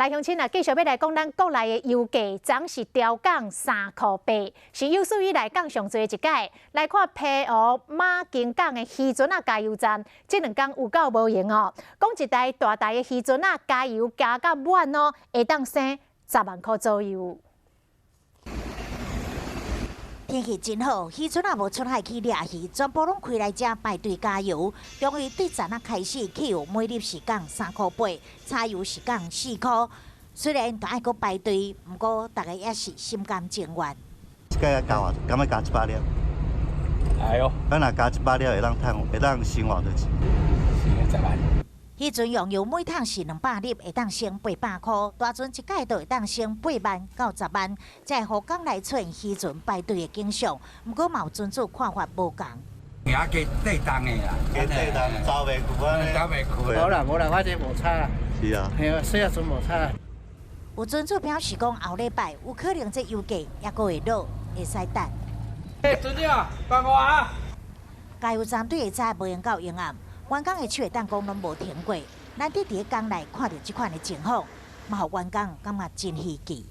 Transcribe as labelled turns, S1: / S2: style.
S1: 來鄉親啊，繼續欲來講咱國內的油價，昨是調降3箍8，是有史以來降上濟的一擺。來看澎湖馬公港的漁船仔加油站，這兩工有夠無閒哦。講一台大台的漁船仔加油加到滿哦，會當省10萬箍左右。
S2: 天氣真好，漁船仔無出海去掠魚，全部攏開來遮排隊加油。終於對昨仔開始，汽油每粒是降3箍8，柴油是降4箍。雖然閣愛閣排隊，毋過逐家也是心甘情願。
S3: 這擺加偌，敢欲加100粒？
S4: 哎喲，
S3: 咱若加100粒，會當趁，會當省偌多錢？
S4: 省10萬。
S2: 彼陣用油每桶是200粒，會當省800箍；大船一擺就會當省8萬到10萬。這予港內出現漁船排隊的景象，毋過嘛有船主看法無仝。
S5: 也加對重的啦，
S3: 加對重，走袂去啊！
S5: 走袂去。
S6: 無啦無啦，我這無差啦。
S3: 是啊。
S6: 嘿啊，細仔船無差啦。
S2: 有船主表示講，後禮拜有可能這油價猶閣會落，會使等。
S5: 欸，船長，幫我啊！
S2: 加油站對下早無閒到營業。員工的手會當講攏無停過，難得佇咧港內看著這款的情況，嘛予員工感覺真稀奇。